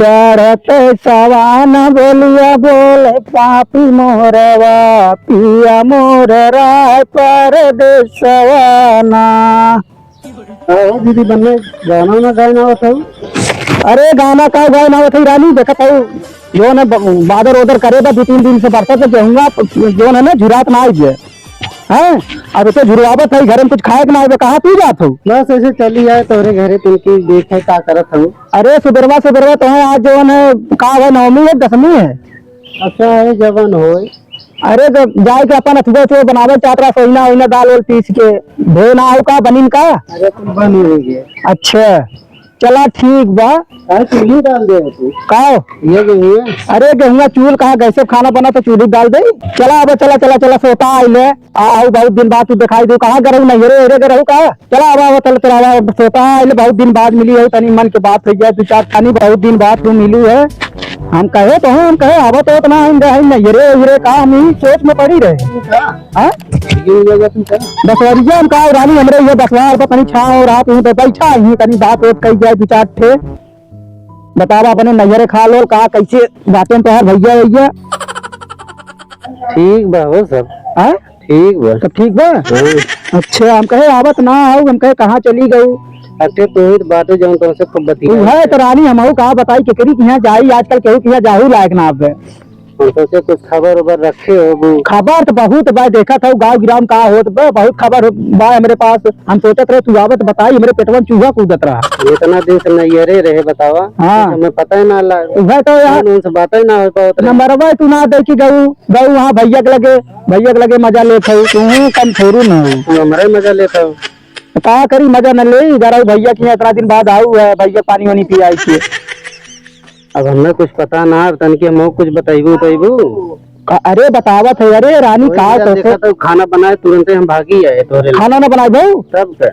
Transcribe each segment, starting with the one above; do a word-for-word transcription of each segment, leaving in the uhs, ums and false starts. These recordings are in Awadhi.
चढ़त सवान बोलिया बोले पापी मोरवा, पिया मोर राय परदेसवा ना। अहो दीदी, बन्ने गाना ना गाए ना आवत हऊ? अरे गाना का गाए ना आवत हई रानी, देखत हऊ जौन है ब-, बादर ओदर करे बा, दू तीन दिन से बरसत है, गेहुआ जौन है ना झुरात ना आई है। हैं? अब तो झुरवावत है, घरे में कुछ खाए के ना आवे, कहाँ तू जात हो? बस ऐसे चली आए तोहरे घरे, तुमकी देखे का करत हो। अरे सुबेरवा सुबेरवा तो है, आज जवन है, का है, नवमी है, दसमी है? अच्छा है, जवन होए। अरे तो जाए के अपन अथुआ से बनावे चाहत रहा, सोइना ओइना दाल ओल पीस के, धोए ना हो का, बनिन का? अरे तुम बन हो गए। अच्छा। चला ठीक बा। काहे चूल्ही डाल दे तू? का? ये गेहुआ? अरे गेहुआ चूल कहाँ, गैसे खाना बना तो चूल्ही डाल दे। चला अब, चला, चला, चला, सोता आइले। आ, आऊ बहुत दिन बाद तू दिखाई दे। कहाँ गरहू, नैहरे, हेरे गरहू का? चला अब, अब, चल, चला, अब सोता आइले, बहुत दिन बाद मिली है, तनी मन के बात हो जाए, दू चार तनी बहुत दिन बाद तू मिलू है। हम कहे तो हम कहे, अब तो इतना हम रहे नैहरे, हेरे का, हम यही सोच में पड़ी रहे। हाँ? गिर गया तू का? बसवरिया हम का रानी, हमरे ये बसवार पर तनी छाँव और आप यहीं पे बैठा, यहीं तनी बात ओत कही जाए दू चार ठे। बतावा अपने नैहरे खा लो का, कैसे बातें तोहार भैया भैया? ठीक बा हो सब। हाँ? ठीक बा। सब ठीक बा? हाँ। अच्छा, हम कहे आवत ना हो, हम कहे कहाँ चली गऊ? अरे तू ही तो बात है जौन तुमसे खूब बतिया। तू है तो रानी, हम का बताई, केकरी के यहाँ जाई, आजकल केहू के यहाँ जाहू लायक ना अब। हम सोचे कुछ खबर उबर रखे हो। खबर तो बहुत बा, देखत हऊ गाँव गिराम का होत बा, बहुत खबर बा हमरे पास। हम सोचत रहे तू आवत बताई, हमरे पेटवा में चूहा कूदत रहा। इतना दिन से नैहरे रहे बतावा। हाँ। तो हमें पता ही ना लग। वह तो यार कौन उनसे बात ही ना हो पावत रहे। नंबरवा तू ना दे के गऊ, गऊ वहाँ भैया के लगे, भैया के लगे मजा लेत हऊ, तू कम थोड़ू न हो। तू हमरे मजा लेत हऊ। तो का करी, मजा न ले, जरा भैया के इतना दिन बाद आऊ है, भैया पानी वानी पियाई के। अब हमें कुछ पता ना, अब तनके हमहू कुछ बताइबू, बताइबू। का-, अरे बतावत है, अरे रानी वही का यार, तो देखा तो खाना बनाए, तुरंते हम भागी आए तोरे लिए। खाना ना बनाए भाऊ? तब का?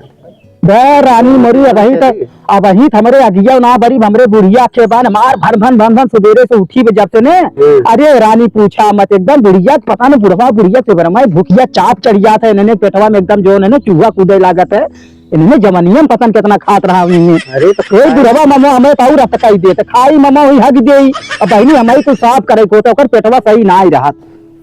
बे रानी मरी, अबही तक, अबही त हमरे अगिया ना बरी, हमरे बुढ़िया के बान मार भन भन भन भन सुबेरे से उठी बे जब से ने। हम्म। अरे रानी पूछा मत, एकदम बुढ़िया के पता न बुढ़वा बुढ़िया से बरमाए भूखिया चाप चढ़ जात है, इन्हें पेटवा में एकदम जो है ना चूहा कूदे लागत है। इन्हें जवनिया में पता न कितना खात रहा उन्हें। अरे तो ए खाए। बुढ़वा ममो हमें पाऊ रस कई देत, खाई ममो ही हग देई। अब बहिनी हमारी कुछ साफ करे को तो ओकर पेटवा सही ना ही रहत।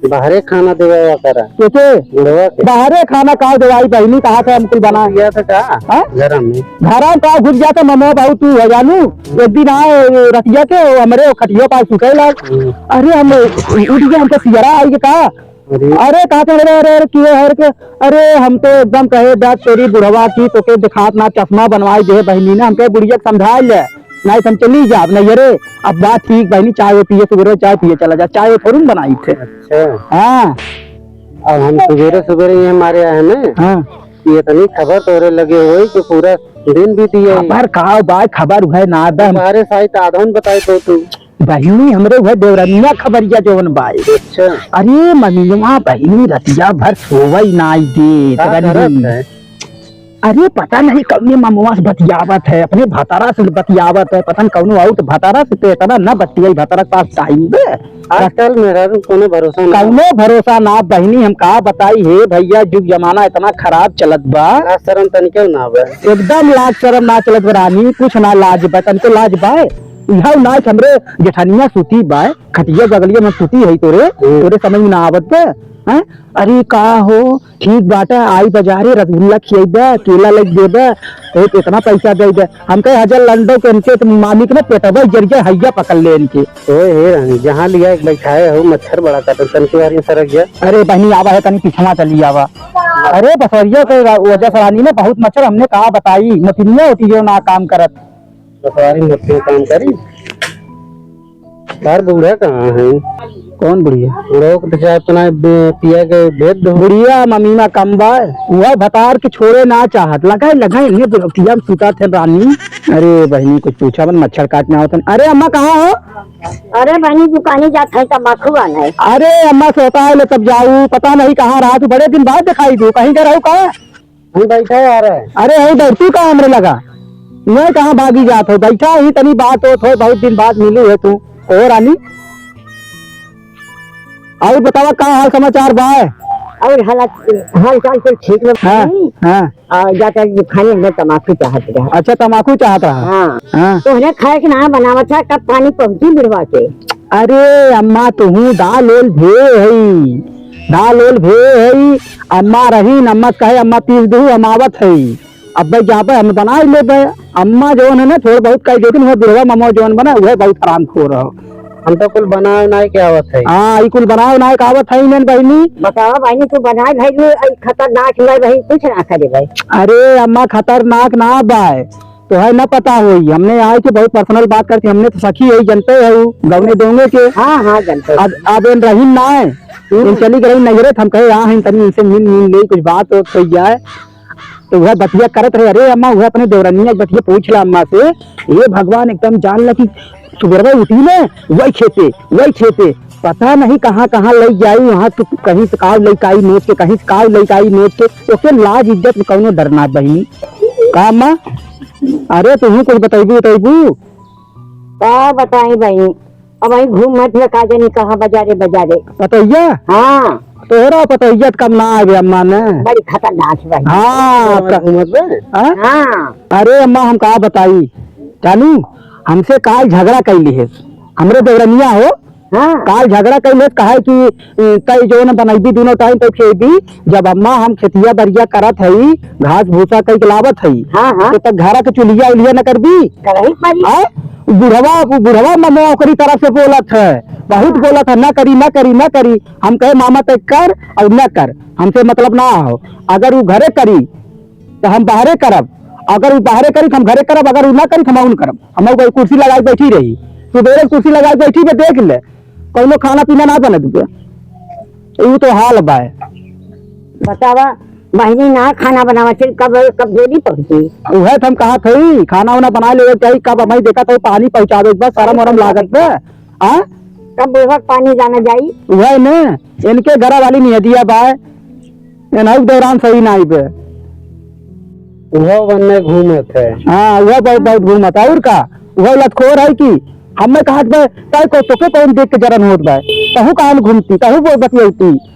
बाहरे खाना देवे करा। के के? बुढ़वा के। बाहरे खाना का देवाई बहिनी, कहा थे हम कुल बना। ये तो का? हाँ? गरम में। घरा में का घुस जाता ममो बाऊ तू हो जानू। एक दिन आए रतिया के वो हमरे खटिया पास सुते लाग। हम्म। अरे हम उठ गए, हमको सियरा आई के का? अरे। अरे, का कह रहे, अरे, अरे, किए हर के, अरे, हम तो एकदम कहे, "बात तेरी बुढ़वा की, तो के दिखात ना, चश्मा बनवाई दे बहिनी ने।" हम कहे, "बुढ़िया के समझाई ले, नहीं तो हम चली जाब, नहीं, अरे, अब बात ठीक बहिनी, चाय वो पिए, सुबह चाय पिए चला जा, चाय वो थोड़ी ना बनाई थे।" अच्छा। हाँ। अब हम सुबेरे सुबेरे ये मारे आए हैं ना, हाँ। ये इतनी खबर तोरे लगे हुए कि पूरा दिन बीत गया। खबर का बाय, खबर है ना दम। तुम्हारे साथ आधन बताए तो तू। बहिनी, हमरे उहे देवरनिया खबरिया जवन बाय। अच्छा। अरे ममिनवा बहिनी रतिया भर सोवई नाई देत का रही। करत है? अरे पता नहीं कौने ममवा से बतियावत है, अपने भतारा से बतियावत है, पता नहीं कौनो आउत भतारा से, तो इतना न बतियाई, भतारा के पास टाइम बे। आजकल मेहरारू कौनो भरोसा ना। कौनो भरोसा ना बहिनी, हम का बताई हे भैया, जुग जमाना इतना खराब चलत बा। लाज शरम तनिको ना बा। एकदम लाज शरम ना चलत बा रानी, कुछ ना लाज बा, तनिको लाज बा। इहउ ना कि हमरे जेठनिया सूती बा, खटिया बगलिया में सूती है तोरे, हम्म। तोरे समझ में ना आवत बा, हैं? अरे का हो, ठीक बाटे, आई बजारे रसगुल्ला खियइबे, केला लग देबे, एक इतना पैसा दे दे। हम कहे, "हजार लंडो के हमसे तो मामी के ना पेटवा जर गया, हैया पकड़ ले इनके।" ओए हे रानी, जहाँ लिया एक बैठाए हो, मच्छर बड़ा काटत, तन के बारी में सरक गया। अरे बहनी, आवा है, तनी पीछवा चली आवा। अरे बसवरिया के रा-, वजह से रानी ने बहुत मच्छर, हमने कहा बताई, मथिनिया होती जो ना काम करत। बसवारी मत काम करी। यार, बूढ़ा कहाँ है? कौन बुढ़िया? लोग तो चाहे अपना बे-, पिया के भेज दो। बुढ़िया ममीना कम बा, वह भतार के छोड़े ना चाहत। लगाए, लगाए, इन्हें बुढ़ौतिया में सुता थे रानी। अरे बहनी, कुछ पूछा मत, मच्छर काटने आवत है। अरे अम्मा, कहाँ हो? अरे बहनी, दुकानी जात है, तम्बाकू आना है। अरे अम्मा, सोता है, ले तब जाऊ, पता नहीं कहाँ रहा तू, बड़े दिन बाद दिखाई दू, कहीं के रहू का? हम बैठे आ रहे हैं। अरे, यही बैठ, तू कहाँ हमरे लगा? मैं कहाँ भागी जात हो? बैठा ही तनी बात होत हो, बहुत दिन बाद मिलू है तू। ओ रानी, और बतावा का हाल समाचार बा? और हालत, हाल चाल कुल ठीक रहे। हाँ, हाँ। और जाता है खाने में तमाकू चाहत रहा। अच्छा, तमाकू चाहत रहा। हाँ। हाँ। तोहरे खाए के ना बनावत है, कब पानी पहुँची बुढ़वा के? अरे अम्मा, तुहू दाल ओल भे हई, दाल ओल भे हई। अम्मा रही, अम्मा कहे, "अम्मा पीस दू, हम आवत हई।" अब भाई जाबे हम बनाई लेबे। अम्मा जौन है ना, थोड़ा बहुत कह देती, वह बुढ़वा ममो जौन बना, वह बहुत हरामखोर हो। हम तो कुल बनाए उनाए के आवत है। हाँ, ई कुल बनाए उनाए के आवत है, इन्हन बहिनी। बतावा बहिनी, तू बनाए भाई, तू ई खतरनाक है भाई, कुछ ना करे भाई। अरे अम्मा, खतरनाक ना बाय, तो है ना पता होई। हमने आए के बहुत personal बात करती, हमने तो सखी है, जनते है उ, गौने दोंगे के। हाँ, हाँ, जनते। अब, अब इन रही ना है, हम्म। इन चली गई नैहरे, तो हम कहे, "हाँ, हम तनी इनसे मिल, मिल ले, कुछ बात हो, हो जाए।" तो वह बतिया करत रहे, अरे अम्मा, वह अपने देवरनिया के बतिया पूछ ला अम्मा से। हे भगवान, एकदम जान ला कि सुबेरवा उठी ने, वही खेते, वही खेते, पता नहीं कहाँ कहाँ लई जाई, वहाँ से कहीं से काव लई आई नोच के, कहीं से काव लई आई नोच के, ओके लाज इज्जत में कौनो डर ना बहिनी। का अम्मा? अरे तुहू कुछ बतैबू, बतैबू? का बताई बहिनी, अब वही घूमत है, का जानी कहाँ बजारे बजारे। पतोहिया? हाँ। तोहरा पतोहिया त कम ना आवे अम्मा ने। बड़ी खतरनाक है बहिनी। हाँ, तोहरा त-, घूमत बे? हाँ? हाँ। अरे अम्मा, हम का बताई, जानू, हमसे काल झगड़ा कैली है, हमरे देवरनिया हो। हाँ। काल झगड़ा कैले, कहे कि, "ए, तै जौन बनैबी दूनो टाइम तै खेबी।" जब अम्मा हम खेतिया बरिया करत हई, घास भूसा कई के लावत हई, हाँ, हाँ। तो तक घरा के चुलिया उलिया न करबी? करही पड़ी। हाँ? बुढ़वा, बुढ़वा ममो ओकरी तरफ से बोलत है, बहुत बोलत है, "ना करी, ना करी, ना करी।" हम कहे, "मामा तै कर और ना कर, हमसे मतलब ना हो। अगर उ घरे करी तो हम बाहरे करब, अगर उ बाहरे करी तो हम घरे करब, अगर उ ना करी तो हम अउन करब।" हम कोई कुर्सी लगाई बैठी रही, सुबेरे कुर्सी लगाई बैठी बे, देख ले, कौनो खाना पीना ना बनत बे। उ तो हाल बाय। बतावा, बहिनी ना खाना बनावा, फिर कब, कब गोली पहुंची? उहे तो हम कहा थई, खाना वाना बना लेवे के चाही, कब हमही देखा थई पानी पहुंचावे के बा, शरम वरम लागत बे। हाँ? कब बुढ़वा के पानी जाना जाई? उहे ने, इनके घरा वाली नियतिया बाय, एनहु के दौरान सही ना आइबे। उहो वन्ने घूमत है। हाँ, उहो बहुत, बहुत घूमत है। और का? उहो लतखोर है कि हमें कहत बे, "ताई को तोके कौन देख के जरन होत बा? तहू कहाँ में घूमती, तहू वो बतियौती?"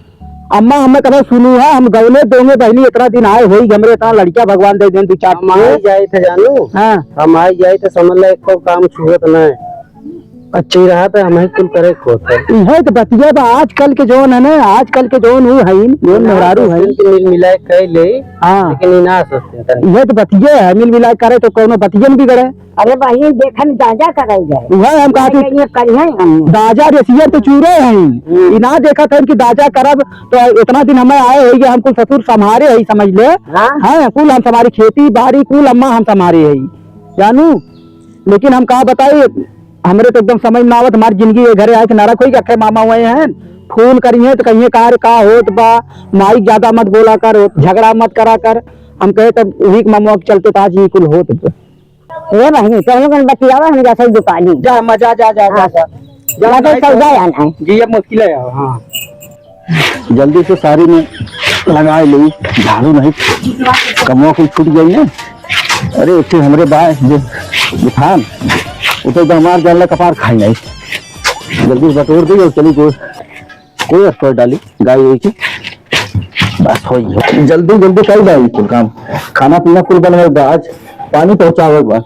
अम्मा हमें कहे, "सुनू है, हम गौने दोंगे बहिनी, इतना दिन आए होई, हमरे इतना लड़किया भगवान दे देन दू चार हम ठो।" आई जाइत है जानू। हाँ। हम आई जाइत है, समझ ले, एको काम छुअत नहीं। अच्छा। ई रहा तो हमही कुल करे के होत है। इहे तो बतिया बा, आजकल के जौन है ना, आजकल के जौन ऊ हईन, जौन ना मेहरारू हईन। सोचते कि मिल मिला के कह ले, हाँ। लेकिन ई ना सोचते तनी। इहे तो बतिया है, मिल मिला के करे तो कौनो बतिया न बिगड़े। अरे बहिनी, देखन दाजा कराई जाए। उहे हम कहत हई, ये करिहे हम। दाजा रसिया तो चूरे हईन। हम्म। ई ना देखत हईन कि दाजा करब तो इतना दिन हमें आए होई कि हम कुल ससुर संभारे हई, समझ ले। हाँ। हाँ, कुल हम संभारी, खेती बाड़ी कुल अम्मा हम संभारे हई, जानू। लेकिन हम का बताई, हमरे तो एकदम समझ में ना आवत, हमार जिंदगी ये घरे आए के नरक होई, अखे मामा हुए हैं, फोन करिहे तो कहिए, "का रे, का होत बा, माइक ज्यादा मत बोला कर, झगड़ा मत करा कर।" हम कहे, "तब वही के मामा के चलते तो आज ये कुल होत बा।" ए बहिनी, तो लोगन बतियावा, हम जाते दुकानी। जा, अम्मा, जा, जा, जा, जा, हाँ। जा। जा, जा, भाई, सौदा आना है। जी, अब मुश्किल है, हाँ। जल्दी से साड़ी में लगाए ली, झाड़ू नहीं, कमवा कुल छूट गई है। अरे, एक ठे हमरे बा, जे जेठान, वो तो एकदम हमार जान ला कपार खाई नहीं। जल्दी से बटोर दी और चली कोई, कोई स्टोर डाली, गाय हुई की। बस हो गई। जल्दी, जल्दी कर दा कुल काम। खाना पीना कुल बनवाई बा, आज पानी पहुँचावे बा।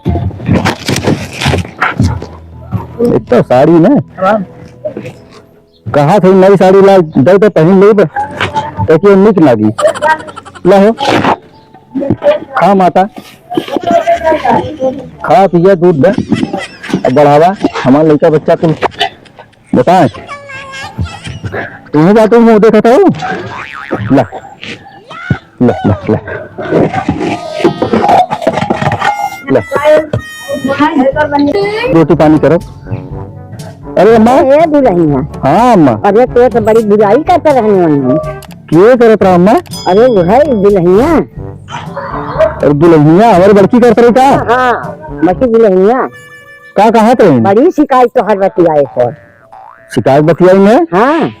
एक तो साड़ी में कहा थे नई साड़ी ला दे दे पहिन लेब, ताकि निक लागी। ला हो, खा माता, खा पिया दूध दे, अब बढ़ावा हमार लइका बच्चा कुल बताए। तुम्हें बात मुँह देखा था ला। ले, ले, ले। ले। रोटी पानी करो। अरे अम्मा। ए दुल्हनिया। हाँ अम्मा। अरे तो, तो बड़ी बुराई करते रहने वाली। के करत रहा अम्मा? अरे वो है दुल्हनिया। अरे दुल्हनिया हमारी बड़की करत रही का? हाँ, हाँ, बड़की दुल्हनिया। का कहत रही? बड़ी शिकायत तो हर बतियाए पर। शिकायत बतियाई में? हाँ।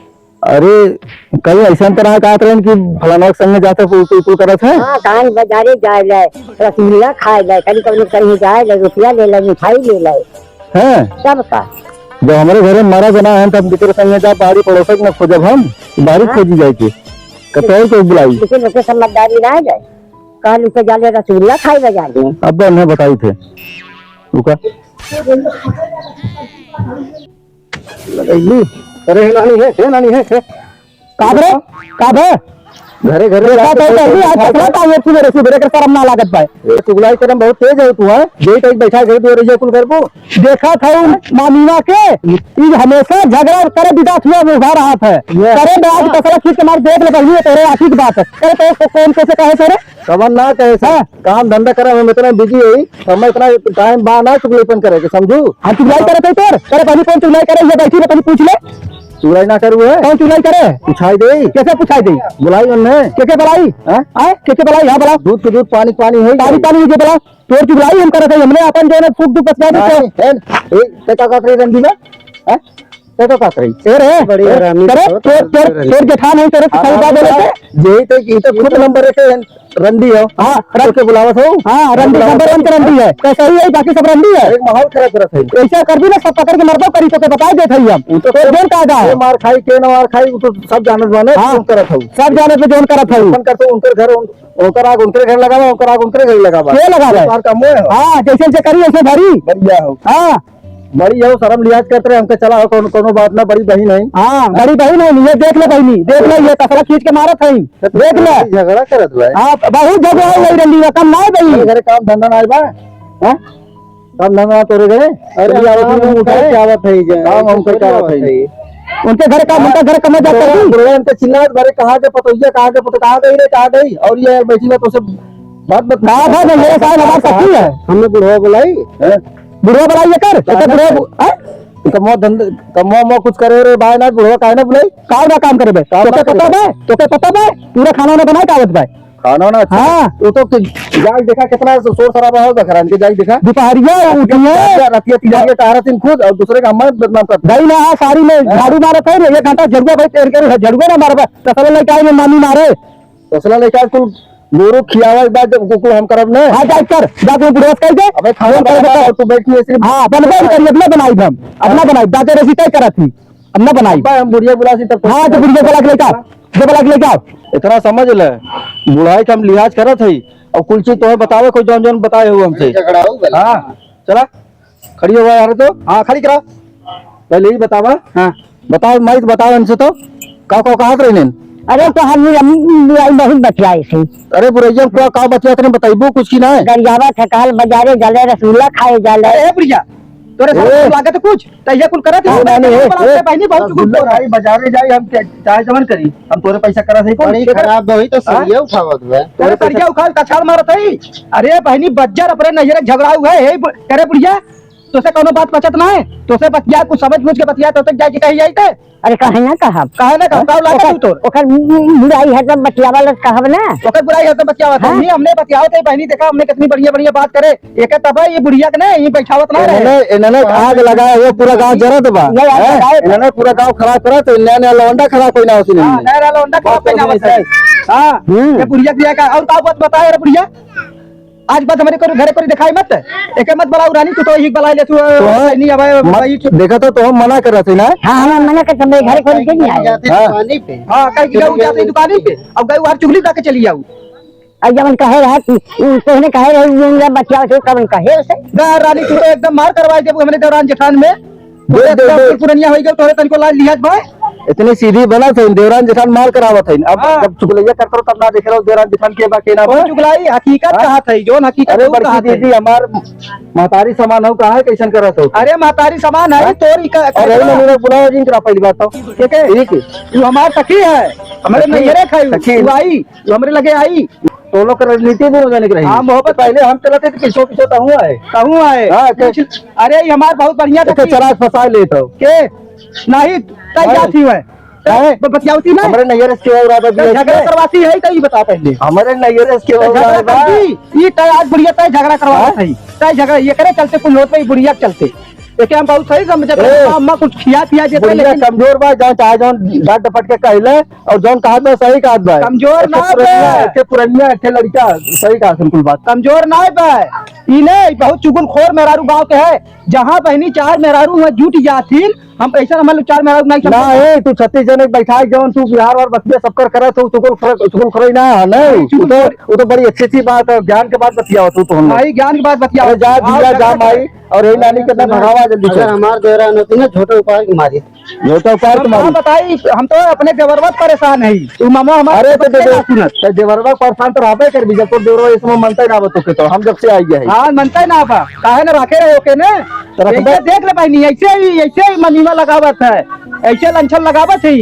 अरे, कहीं ऐसा तो ना कहत रहन कि फलाना के संगे जाते, कुल, कुल, कुल करत है? हाँ, कहीं बाजारे जाए ले, रसगुल्ला खाए ले, कहीं कहीं कहीं जाए ले, रुपया ले ले, मिठाई ले ले। हैं? सब का। जब हमारे घरे मरा जना है, तब दूसरे संगे जा, बाहरी पड़ोसक में खोजब हम, बाहरी हाँ। खोजी जाए के। कतई को बुलाई? लेकिन ओके समझदारी ना आ जाए। कहल उनके जाले रसगुल्ला खाए बा जाले। अब उन्हें बताई थे। रुका। लगैली। अरे, हे नानी हे, हे नानी हे, हे। का बे? का बे? घरे, घरे देखा जाके तो बैठ कहली, आज बैठ तकला का ये सुबेरे, सुबेरे के शर्म ना लागत बा। ए, चुगलाई करे में बहुत तेज है तू, हाँ? जे टाइप बैठा घर दुआरे ये कुल करबो। देखा था उन मामीवा के, ई हमेशा झगड़ा करे बिदात हुआ उठा रहा था। ये करे बे, आज हाँ। तसला खींच के मार देख ले, बहिनी, तोरे आखिर की बात है। करे तो को-, कौन कैसे कहे तोरे? कवन ना कहे सर, हाँ। काम धंधा करे में इतना बिजी है, हमें इतना टाइम बा ना चुगलीपन करे के, समझू? हम चुगलाई करे थे तोर, करे पहली कौन चुगलाई करे, ये बैठी में पहली पूछ ले। चुगलाई ना करू है? कौन चुगलाई करे? पूछाई दे। कैसे पूछाई दे? बुलाई उन्हें। के के बुलाई? हाँ? हाँ? के के बुलाई? हाँ, बुला। दूध के दूध, पानी के पानी होई पानी, जाई। पानी हो गया, बुला। तोर चुगलाई हम करत हई, हमने अपन जो है ना सुख दुख बतिया दे नहीं, तो। है, ए, ते का कहत रही रंडी में? हैं? ते का कहत रही? ए रे, बड़ी ए, हरामी करे, तो तोर, तोर, रंडी। तोर जेठान है, तोरे हाँ, सौदा हाँ, बोले हाँ, थे। यही तो, ये तो खुद नंबर एक है, रंडी हो। हाँ, तो रंड-, के बुलावत हो? हाँ, रंडी बुलावत नंबर हो? वन के रंडी है। तो सही है, बाकी सब रंडी है। एक माहौल खराब करत है। ऐसा कर दी ना, सब पकड़ के मरदो करी, तो के बता देत हई हम। वो तो तो जोन कायदा है। के मार खाई, के ना मार खाई, वो तो सब जानत बाने, हाँ, तुम करत हो। सब जानत में जोन करत हई। अपन करते उनकर घर, उन-, ओकर आग उनकरे घर लगावा, ओकर आग उनकरे घर लगावा। के लगावा? ये बार का मोह है। हाँ, जैसे जैसे करी, वैसे भरी। बढ़िया हो। हाँ। बड़ी हो, शर्म लिहाज करत रहे, हमके चला हो, कौनो, कौनो बात ना, बड़ी बहिन है। हाँ, बड़ी बहिन है, ये देख ले बहिनी, देख ले, ये तसला खींच के मारत है, देख ले। झगड़ा करत बा। हाँ, बहुत झगड़ा हो गई रंडी, कम ना है बहिनी। घरे काम धंधा ना बा, हाँ? काम धंधा तोरे घरे? अरे, चलिए, आओ, काम तुम हम उठाए। करके आवत है, इधर। काम हम करके आवत है। उनके घर का, हाँ। उनका घर कमा जाता है। बुढ़वा उनके चिल्लात बारे, "कहाँ के पतोहिया, कहाँ के पतो-, कहाँ गई रे, कहाँ गई?" और ये बैठी बात उसे बात बत-, कहाँ था? नहीं, ये साहब हमार सखी है। हमने बुढ़वा बुलाई। हैं? बुढ़वा बुलाई ये कर, ये कर बुढ़वा बु-, हैं? कमवा धंध-, कमवा मो कुछ करे रे, बाय ना, बुढ़वा काहे ना बुलाई? का बा काम करे बे? काम तो ना के करे पता बे। बे? तो के पता बे? पूरा खाना वाना बनाए का आवत बे? खाना ना अच्छा। हाँ। वो तो कि-, जाके देखा कितना शोर शराबा हो घरान के, जाके देखा। दोपहरिया उठिए। रतिया, रतिया, रतिया टहरा तीन खुद और दूसरे का हमारे बदनाम करता। गई ना, हाँ, साड़ी में हाँ। झाड़ू मारत है रे, एक घंटा झड़ुआ भाई तेर के झड़ुआ ना मारबा, तसला लेके आए में मामी मारे। तसला लेके आए कुल गोरू खियावा के बाद जब कुकुर हम करब ना। हाँ, जाए कर, जाके बुढ़वा से कह दे। अबे खाना फोन कर बना, दे। तू बैठ के सिर्फ हाँ, बनबे नहीं करी, अपना बनाई हम, अपना बनाई, दादा रेसी तय करत ही। अब ना बनाई। अब्बा, हम बुढ़िया बुला सी तब तो हाँ, तो बुढ़िया बुला के लेके आओ। जो बुला के लेके आओ। इतना समझ ले, बुढ़ाई के हम लिहाज करत हई। और कुल चीज तोहे बतावे, कोई जौन जौन बताए हो हमसे। झगड़ा हो गया। हाँ, चला, खड़ी हो यार तो। हाँ, खड़ी करा। पहले ही बतावा। हाँ। बताओ, माई, बताओ इनसे तो। का, का कहत रही नीन? अरे, तो हम, हम, हम बहुत बतियाए थे। अरे, बुढ़ैया, का, का बतियात रही, बताइबो कुछ की ना है? गरियावा थकाल बाजारे जाले, रसगुल्ला खाए जाले। अरे, ए बुढ़िया, तोरे साथ ए। लागत कुछ? त ये कुल करत ही, ए, नहीं, नहीं, ए, बहनी बहुत चुगल रसगुल्ला खाई, बाजारे जाई, हम क्या, चाहे जवन करी, हम तोरे पैसा करत ही, बड़ी ठीक है? खराब होई तो हाँ? सरिया उठावत बा। तोरे तोरे पैसा सरिया उखाड़ कछाड़ मारत है। अरे बहनी बज्जर अपने नैहरे झगड़ा हुआ है, हे ब-, करे बुढ़िया, तोसे कौनो बात पचत ना है, तोसे बतिया कुछ समझ बूझ के बतिया, तो तक जाके कही जाई ते। अरे काहे ना कहब? काहे ना कहब? हाँ? काहे लागत ओकर, तू तोर? ओकर बुराई हरदम बतियावल कहब ना। ओकर बुराई हरदम बतियावत है। हाँ? ये हमने बतियावत है बहनी, देखा हमने कितनी बढ़िया बढ़िया बात करे, एके तब ये बुढ़िया के ना, ये बैठावत ना रहे। इन्होंने, इन्होंने आग लगाया हुआ पूरा गांव जरत बा। ये आग हैं? लगाए। इन्होंने पूरा गांव खराब करा, तो नया नया लौंडा खराब कोई ना होती हाँ, नहीं। नया नया लौंडा खराब कोई ना होती नहीं। हाँ, हम्म। ये बुढ़िया दिया का, और का बात बताए रे बुढ़िया? आज बात हमारे को घरे को दिखाई मत, एके मत बुलाऊ रानी, तू तो एक बुला ले तू, तो नहीं अब मत भाई। देखा तो, तो हम मना कर रहे थे ना। हाँ, हम मना करते, मेरे घरे कोई नहीं आया। हाँ। दुकानी पे। हाँ, कहीं गऊ जाते दुकानी पे, अब गऊ हर चुगली करके चली जाऊ। अब जब कहे रहा कि, उ, तोहने कहे रहे, ये, ये बतिया से कवन कहे उसे? ना रानी, तू तो एकदम मार करवाई देबू हमने देवरान जेठान में। देख, देख, एकदम देख। पुरनिया होई गयो, तोरे तनिको लाज लिहाज भाई। इतनी सीधी बनत है, देवरान जेठान मार करावत है। अब हाँ। जब चुगलैया करत रहो, तब ना देखे रहो, देवरान जेठान के बा, के ना बा। कौन चुगलाई? हकीकत हाँ? कहा था, जोन हकीकत अरे, वो बड़की कहा था। दीदी, हमार महतारी समान हो, कहाँ है, कैसन करत हो? अरे, महतारी समान है, हाँ? तोरी का, अरे, नहीं, नहीं, बुलाओ जिन करा पहली बात तो। ठीक है? ठीक है। तू हमार सखी है, हमारे सखी, नैहरे खाई, सखी। तू आई। जो हमरे लगे आई। तो लोग के रणनीति दोनों जने के रही। हाँ, मोहब्बत पहले हम चलते थे, पीछे पीछे तो हुआ है। कहूँ आए? हाँ, के कुछ, अरे, ये हमार बहुत बढ़िया इसे सखी। चराग फंसा ले तो। के? नहीं, तय हाँ। जाती हुए। हाँ। ब-, बतियावती ना। हमरे नैहर से केहू रहा था, तो झगड़ा करवाती है, तो ये बता पहले। हमरे नैहर से केहू तो झगड़ा रहा था। करती, ये तय आज बुढ़िया तय झगड़ा करवा हाँ। रही। तय झगड़ा, ये करे चलते कुल होत पे, ये बुढ़िया के चलते। एके हम बहुत सही समझत ए, हैं, अम्मा कुछ खिया पिया देते, बुढ़िया लेकिन कमजोर बा, जौन चाहे जौन डांट डपट के कहले, और जौन कहत बा सही कहत बा। कमजोर एके ना पुरनिया, बा। एके पुरनिया, एके लड़का सही कहत बिल्कुल बात। कमजोर ना बा। ई ने बहुत चुगलखोर मेहरारू गाँव के है, जहाँ बहिनी चार मेहरारू हुआ जुट जाथिन, हम ऐसा हमारे चार मेहरारू नहीं ना समझते। है, तू छत्तीस जने के बैठा के जौन तू बिहार और बतिया सब कर करत हो, चुगल खर-, चुगल खरई ना है, नहीं? नहीं, वो तो, चुगल वो तो बड़ी अच्छी अच्छी बात है, ज्ञान के बात बतिया हो तू तो हम लोग। भाई, ज्ञान के बात बतिया अरे हो। जा आओ, दिया, जा जगह माई, और यही नानी कितना भगावा जल्दी अगर से। हमार देवरा न होती ना, झोटा उपाड़ के मारी। झोटा उपाड़ के हम मारी। का बताई, हम तो अपने देवरवा से परेशान है। तू मामा हमारे अरे तो कुछ दे-, ना सुनत। तो देवरवा परेशान तो रहबे कर भी, जब तो देवरवा इस समय मनते ना बतो के तो हम जब से आई है। हाँ, मनते ना बा। काहे ना रखे रहे ओके ने? तो रखबे। ऐसे देख ले बहिनी, ऐसे ही, ऐसे ही मनीमा लगावत है, ऐसे लंछन लगावत है।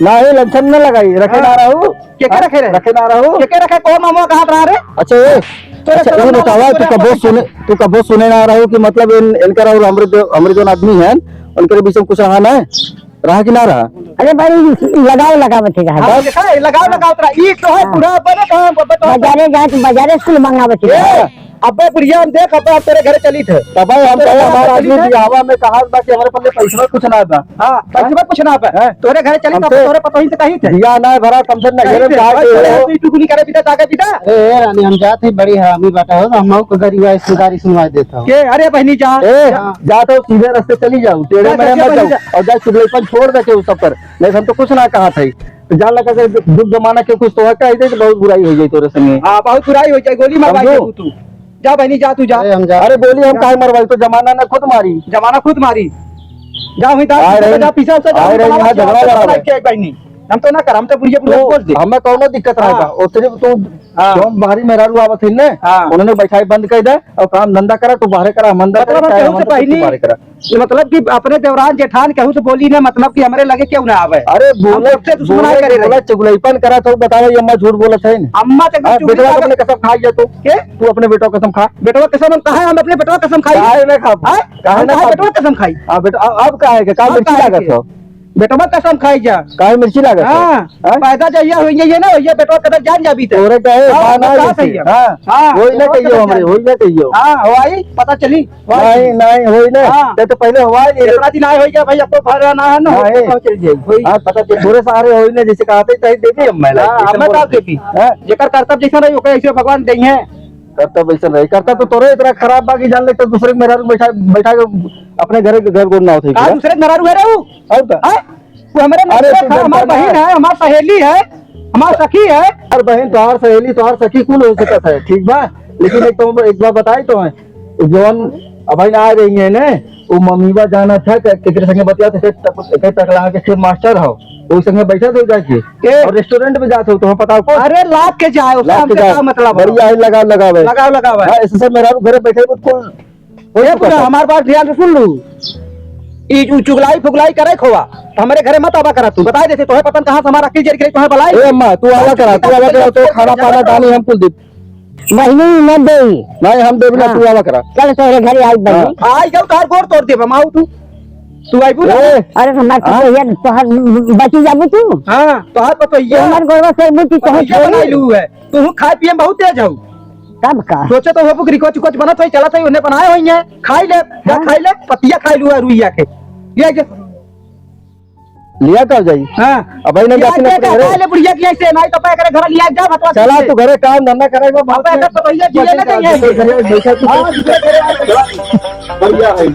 ना, ये लंछन न लगाई, रखे ना हाँ। रहू। के के हाँ? रखे रहे? रखे ना रहू। के के रखे? कौन मामा कहाँ रहा रे? अच्छा, ये, तोरे अच्छा, साला ये मामा बतावा, तोरे तू कबो मामा सुने, तू कबो सुने ना रहू कि मतलब इन, इनकर और हमरे जो, हमरे जौन आदमी हैं, उनके बीच में कुछ रहा ना? रहा कि ना रहा? अरे भाई, लगाव लगावत है, हाँ, बस। देखा है, लगाव लगावत रहा। ई तो है हाँ। बूढ़ा, बने तो है, बब्बे तो है। बाजारे जात, बाजारे से कुल मंगावत है। ए, अबे बुढ़िया, हम देख, अब हम तोरे घरे चली थे। तब हम तोरे कहे, घरे हमारा चली आदमी थे। बियाहवा में कहा बा कि हमारे पल्ले पैसा कुछ ना बा। हाँ, पैसा कुछ ना बा। हैं? तोरे घरे चली हम थे। तोरे पतोही से कही थे। बियाह ना भरा, कम से कम कही नैहरे थे। में जाके बस, रहो। तू टुकनी करे बिदा, जाके बिदा। ए, ए, रानी, हम जात ही बड़ी हरामी बाटा हो, तो हम को गरीबा रिश्तेदारी सुनवा देता हो। के? अरे बहनी जा। ए, जा। जा तो सीधे रास्ते चली जाओ, टेढ़े जा, मेढ़े जा, मत बहनी जाओ। जा। और जा चुगलईपन छोड़ दे के उ सब कर। नहीं, हम तो कुछ ना कहा था। तो जान लगा के दुख जमाना के कुछ तो है, कह दे तो बहुत बुराई हो जाए तोरे संगे। हाँ, बहुत बुराई हो जाए, गोली मरवाई समझो? देबू तू। जा बहनी, जा तू जा। अरे, हम जा। अरे, गोली हम जा। काहे मरवाई? तो जमाना ने खुद मारी। जमाना खुद मारी। जा वहीं दाल आए पीछे रही, जा, पीछे उसे जा, आए रही, बनावा यहाँ के झगड़ा आओ, लड़ा रही। बनावा के आई बहनी। हम तो ना कर, हम तो बुढ़िया बुढ़िया तो बोल दे। हमें कौनो दिक्कत हाँ। रहेगा, वो सिर्फ तू हाँ। जौन बाहरी मेहरारू आवत है ने, हाँ। उन्होंने बैठाई बंद कर दे और काम धंधा करा, तू बाहरे करा, हम अंदर मतलब करी, हम चाहे केहू हम से अंदर करी, तू बहिनी बाहरे करा। ये मतलब कि अपने देवरान जेठान केहू से बोली ना, मतलब कि हमरे लगे केहू ना आवे। अरे हम बोले, सबसे दुश्मनाई बोले, करे रहे। बोले, चुगलईपन करा तो बतावे, ये अम्मा झूठ बोलत है ना। अम्मा तो एकदम हाँ, चुगली बेटवा का अपने कसम खाई जा तू। के? तू अपने बेटवा कसम खा। बेटवा कसम हम कहा है, हम अपने बेटवा कसम खाई। काहे ना खाबू? हाँ? काहे हम ना काहे खाबू? बेटवा कसम खाई? हाँ, बेटा, अब, अब का है, का हम मिर्ची काहे लागत के? हो? बेटवा कसम खाई जा। काहे मिर्ची लागत हो? हाँ, हाँ? पैदा जहिया होइए ये ना, ये बेटवा कदर जान जाबी तो। तोरे कहे, हाँ, हाँ, ना बता मिर्ची। सही है। हाँ, हाँ, वही ना बेटवा कहियो कदर हमरे, जान वही ना कहियो। हाँ, हो आई, पता चली। नहीं, नहीं, होई ना। हाँ। ते तो पहले हवा ही नहीं। इतना दिन आए होई क्या भाई, आपको भर ना है ना, नहीं। पता चल जाई। होई। हाँ, पता चल, थोड़े सारे होई ना, जैसे कहा थे, तही देवी हम मैं हाँ, लाइक, हम ऐसे बता बोल देवी। हाँ। जेकर कर्तव्य जैसा रही, ओकर ऐसे भगवान देइहैं। कर्तव्य ऐसा रही, कर्तव्य तो तोरे इतना खराब बा कि जान ले तो दूसरे के मेहरारू बैठा, बैठा के अपने घरे के घर गोड़ ना होते का क्या? दूसरे के मेहरारू है रे ऊ? और का? हाँ? वो हमरे अरे, नौकर तू था, हमार जानता बहिन है। है, हमार सहेली है, हमार सखी है। अरे बहिन, तोहार सहेली, तोहार सखी कुल हो सकत है, ठीक बा? लेकिन एक तो, एक बात बताई तो है, जौन अबहिन आ रही है ने, वो मम्मीबा जाना था, के-, केकरे संगे बतियात है, के टक-, के टकला के सिर्फ मास्टर हो, वो संगे बैठा थे जाके, के? और रेस्टोरेंट में जाते हो, तो हम पता हो कौन? अरे लाग के जाए, उससे लाग के हमसे जाए। का मतलब है? बढ़िया है, लगा, लगा भाई। लगाओ, लगाओ भाई। हाँ, इससे मेरा घरे बैठे बिल्कुल ए पूरा हमार बात ध्यान से सुन लू। ई चु-, चुगलाई फुगलाई करे खोवा, तो हमरे घरे मत आवा करा तू। बताई देते तोहे पता न कहाँ से हमार अकिल जरि गई, तोहे बलाई। ए अम्मा, तू आवा करा, तू आवा करा, तो खाना पाना दानी हम कुल देब। बहिनी न देई। नहीं, हम देब ना, हाँ। तू आवा करा। चल तोहरे घरे आई बहिनी। हाँ। आई जाऊ, तोहार गोड़ तोड़ देब हम, आऊ तू। तू आइबू ना। ए। अरे हमार हाँ? पतोहिया, तोहर बची जाबू तू। हाँ, तोहार पतोहिया। हमार गोड़वा से बुद्धि तोहे पतोहिया छोड़ी। बनाई लू है। तू खाए पिए में बहुत तेज हऊ। तब का? सोचे तो होबू कि रिकोच उकोच बनत होई, चलत होई, उन्हें बनाए होई हैं। खाई ले, जा हाँ। खाई ले, पतिया खाई लुआ रुइया के। ले जा। लिया कब जाई? हाँ। अब भाई ने लिया जाके के अपने का घरे। खाए ले बुढ़िया की ऐसे, नहीं तो पे करे घर लिया जा, भतवा चला से। तू घरे काम धंधा करे, वो बात अब ऐसा नहीं। तो भैया जिए ना कहीं है। दूसरे घरे बैठा तू। हाँ, दूसरे घरे। बढ़िया है।